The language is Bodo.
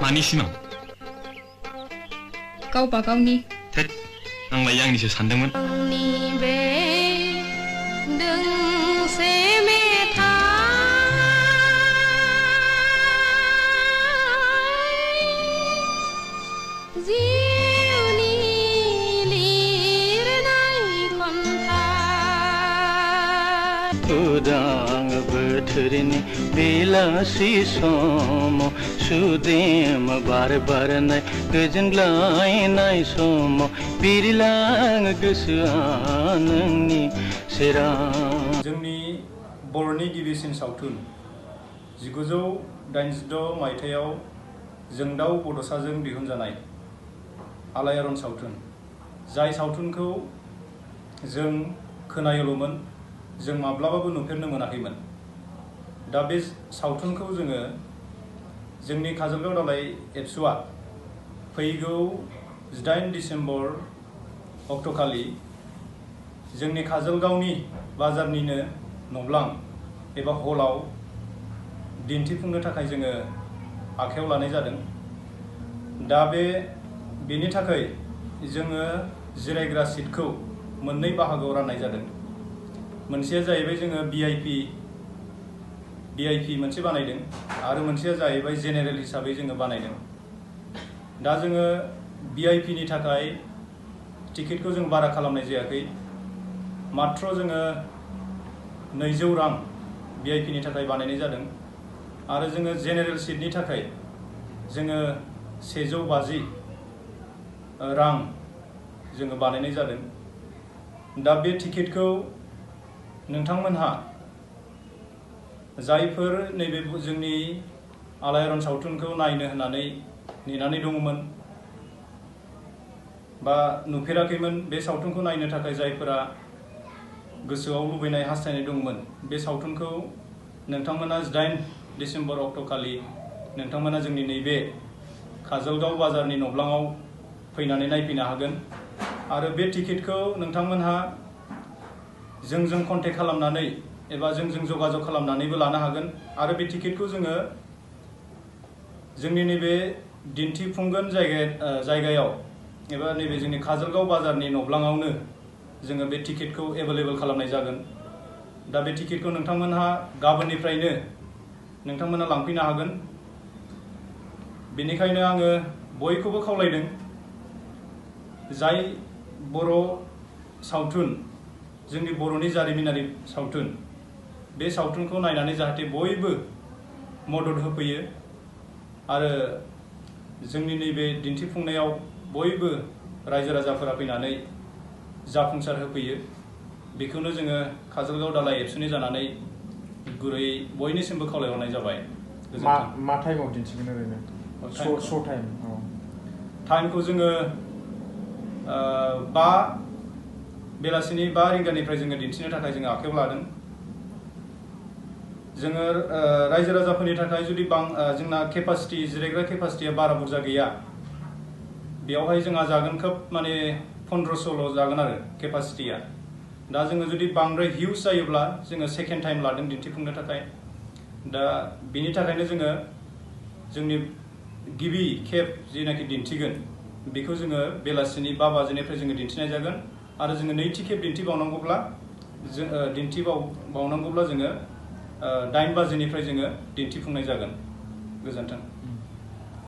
मानि सिमां? गावबा गावनि। थेद, आंलाय आंनिसो सानदोंमोन। आंनि बे दोंसे मेथाइ जिउनि लिरनाय खन्थाइ। उदां बोथोरनि बेलासि समाव सुदेम बार बारनाय गोजोनग्लायनाय समाव बिरलाङो गोसोआ नोंनि सेराव। जोंनि बर'नि गिबिसिन सावथुन 1986 मायथाइयाव जोंदाव बड'साजों दिहुनजानाय आलायारन सावथुन, जाय सावथुनखौ जों खोनायोल'मोन, जों माब्लाबाबो नुफेरनो मोनाखैमोन। दा बे सावथुनखौ जोङो जोंनि काजलगाव दालाइ एबसुआ फैगौ 18 डिसेम्बर अक्ट'खालि जोंनि काजलगावनि बाजारनिनो नब्लां एबा हलाव दिन्थिफुंनो थाखाय जोङो आखायाव लानाय जादों। दा बेनि थाखाय जोङो जिरायग्रा सिटखौ मोननै बाहागोआव राननाय जादों। मोनसेया जाहैबाय जोङो भिआइपि मोनसे बानायदों आरो मोनसेया जाहैबाय जेनेरेल हिसाबै जोङो बानायदों। दा जोङो भिआइपिनि थाखाय टिकेटखौ जों बारा खालामनाय जायाखै, मात्र जोङो 200 रां भिआइपिनि थाखाय बानायनाय जादों आरो जोङो जेनेरेल सिटनि थाखाय जोङो 150 रां जोङो बानायनाय जादों। दा बे टिकेटखौ नोंथांमोनहा जायफोर नैबे जोंनि आलायारन सावथुनखौ नायनो होननानै नेनानै दङमोन बा नुफेराखैमोन, बे सावथुनखौ नायनो थाखाय जायफोरा गोसोआव लुबैनाय हास्थायनाय दंमोन, बे सावथुनखौ नोंथांमोना 18 डिसेम्बर अक्ट'खालि नोंथांमोना जोंनि नैबे काजलगाव बाजारनि नब्लाङाव फैनानै नायफैनो हागोन। आरो बे टिकेटखौ नोंथांमोनहा जोंजों कन्टेक्ट खालामनानै एबा जोंजों जगाजग खालामनानैबो लानो हागोन। आरो बे टिकेटखौ जोङो जोंनि नैबे दिन्थिफुंगोन जायगायाव एबा नैबे जोंनि काजलगाव बाजारनि नब्लाङावनो जोङो बे टिकेटखौ एभेलेबल खालामनाय जागोन। दा बे टिकेटखौ नोंथांमोनहा गाबोननिफ्रायनो नोंथांमोना लांफैनो हागोन। बेनिखायनो आङो बयखौबो खावलायदों, जाय बर' सावथुन, जोंनि बर'नि जारिमिनारि सावथुन, बे सावथुनखौ नायनानै जाहाथे बयबो मदद होफैयो आरो जोंनि नैबे दिन्थिफुंनायाव बयबो रायजो राजाफोरा फैनानै जाफुंसार होफैयो, बेखौनो जोङो काजलगाव दालाइ एबसुनि जानानै गुरैयै बयनिसिमबो खावलायहरनाय जाबाय। मा टाइमाव दिन्थिगोन ओरैनो? Show time? टाइमखौ जोङो बेलासिनि 5 रिंगानिफ्राय जोङो दिन्थिनो थाखाय जोङो आखायाव लादों। जोङो रायजो राजाफोरनि थाखाय जुदि जोंना केपासिटि, जिरायग्रा केपासिटिया बारा बुरजा गैया, बेयावहाय जोंहा जागोन खोब माने 1500ल' जागोन आरो केपासिटिया। दा जोङो जुदि बांद्राय हिउज जायोब्ला जोङो सेकेन्ड टाइम लादों दिन्थिफुंनो थाखाय। दा बिनि थाखायनो जोङो जोंनि गिबि खेब जिनाखि दिन्थिगोन बेखौ जोङो बेलासिनि 5 बाजिनिफ्राय जोङो दिन्थिनाय जागोन आरो जोङो नैथि खेब दिन्थिबावनांगौब्ला जोङो 8 बाजिनिफ्राय जोङो दिन्थिफुंनाय जागोन। गोजोन्थों।